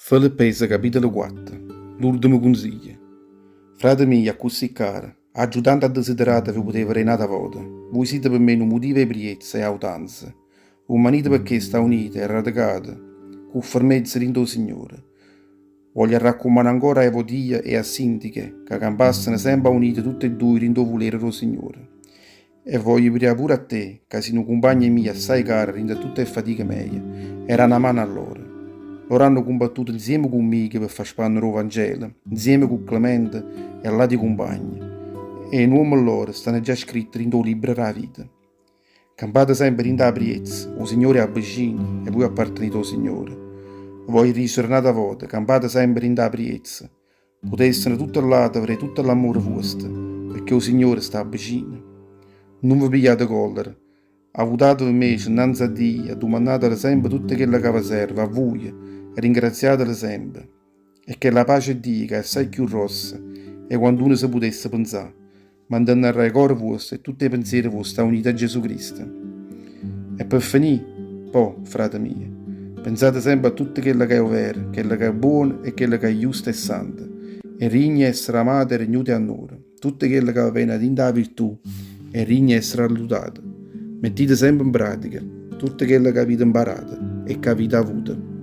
Filippese capitolo quatto L'urdemo cunziglio Frate mio, accussì caro, aggio tanto addesiderato 'e ve putè vedè n'ata vota. Vui site pe me nu mutivo 'e priezza e autanza. Rummanite pe chesto aunite e radecate cu fermezza dint' 'o Signore. Voglio arraccumannà ancora a Evodia e a Sintiche ca campasseno sempe aunite tutt' 'e ddoje dint' 'o vulere d' 'o Signore. E voglio prià pure a te, ca si' nu cumpagno mio assai caro dint' a tutte 'e fatiche meje, e dà na mano a loro. Loro hanno cumbattuto nzieme cu mmico pe' fà spannere 'o Vangelo, nzieme cu Clemente e all'ati cumpagne, e 'e nuomme lloro stanno già scritte dint' 'o libbro d' 'a vita. Campate sempe dint' 'a priezza, 'o Signore è abbicino e vuje appartenite 'o Signore. Voglio dicere n'ata vota, campate sempe dint' 'a priezza, Putesseno tutte ll'ate vedé tutto l'ammore vuosto, pecché 'o Signore sta vicino. Nun ve pigliate collera, avutateve invece nnanze a Dio, addumannatele sempe tutto chello ca ve serve, a vuje, e ringraziatelo sempe. E chella pace 'e Dio, ca è assaje cchiù grossa 'e quanto uno se putesse penzà, Mantennarrà 'e core vuoste e tutte 'e penziere vuoste aunite a Gesù Cristo. E pe fenì, po', frate mio, penzate sempe a tutto chello ca è overo, chello ca è buono e chello ca è justo e santo, e rigno 'e essere amato e regnuto 'e annore, tutto chello ca ve vene 'a dint' 'a virtù è rigno 'e essere alludato. Mettite sempe 'npratica tutto chello ca avite 'mparato e ca avite avuto,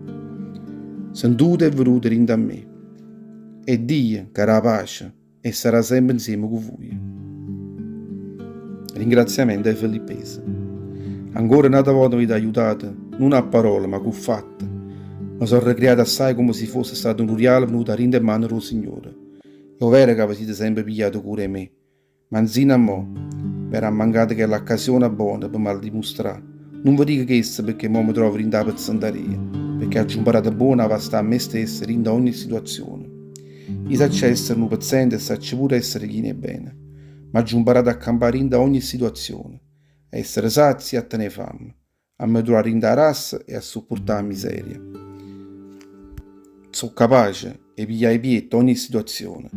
sentuto e veduto dint' a me. E Dio, ca dà 'a pace, E sarà sempe 'nzieme cu vuje. Ringraziamento ai Filippese. Ancora n'ata vota m'avite aiutato, nun a parole, ma cu fatte. Me so' arrecriato assaje comme si fosse stato nu rialo venuto 'a dint' 'e mane d' 'o Signore. È 'o vero ca ve site sempe pigliato cura 'e me, ma nzino a mo' v'era ammancata chella accasiona bona pe m'addimustrà. Nun ve dico chesto pecché mo' me trovo dint' 'a pezzentaria, pecché aggio 'mparato buono a avastà a me stesso dint' a ogni situazione. I' saccio essere nu pezzente e saccio pure essere chino 'e bene. M'aggio 'mparato a campà dint' 'a ogni situazione, a essere sazio e a tenè famme, a me truvà dint' 'a rassa e a suppurtà 'a miseria. So' capace 'e piglià 'e pietto ogni situazione,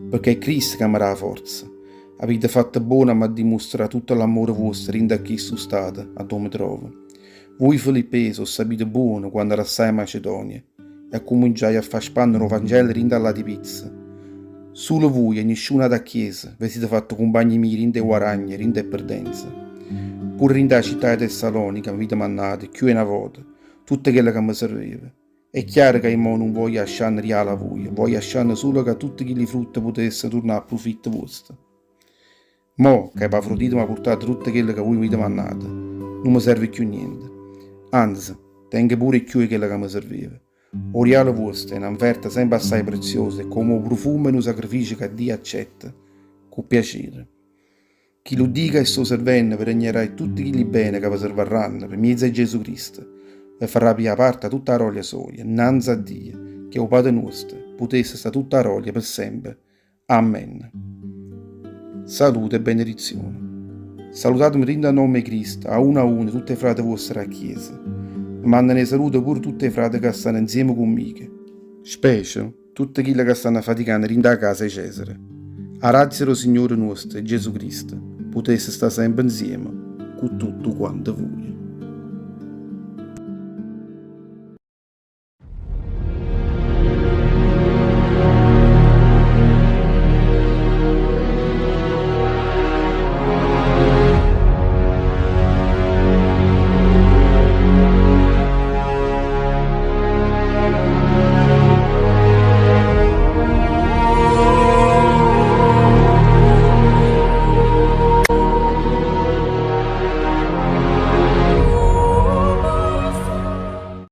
pecché è Cristo ca me dà 'a forza. Avite fatto buono a m'addimustrà tutto l'ammore vuosto dint' a chistu stato addò me trovo. Vui Filippese 'o ssapite buono quanno lassaje 'a Macedonia e accumminciaje a fà spannere 'o Vangelo dint' a ll'ati pizze. Sulo vuje e nisciuna ata chiesa ve site fatto cumpagne mie dint' 'e guaragne e dint' 'e perdenze. Pure dint' 'a città 'e Tessalonica m'avite mannato, cchiù 'e na vota, tutto chello ca me serveva. È chiaro ca i' mo nun voglio ascianno rialo 'a vuje, voglio ascianno sulo ca tutte chilli frutte putessero turnà a prufitto vuosto. Mo ca Epafrodito m'ha purtato tutto chello ca vuje m'avite mannato, nun me serve cchiù niente. Anze, tengo pure cchiù 'e chello ca me serveva. O rialo vuosto è na 'nferta sempe assaje preziosa e comme 'o prufumo 'e nu sacrificio ca Dio accetta cu piacere. Chillu Dio ca sto servenno ve regnerà 'e tutte chilli bene ca ve servarranno pe miezo 'e Gesù Cristo, ve farrà piglià parte a tutta 'a rolia soja, 'nnanze a Dio, ch'è 'o Pate nuosto, putesse sta tutta 'a rolia pe sempe. Amen. Salute e benedizione. Salutatemi dint' 'a nomme 'e Cristo, a uno a uno, tutt' 'e frate vuoste d' 'a Chiesa. Me mannano 'e salute pure tutt' 'e frate ca stanno 'nzieme cu mmico, specie tutte chille ca stanno faticanno dint' 'a casa 'e Cesare. A razia d' 'o Signore nuosto Gesù Cristo putesse sta sempe 'nzieme cu tuttu quante vuje.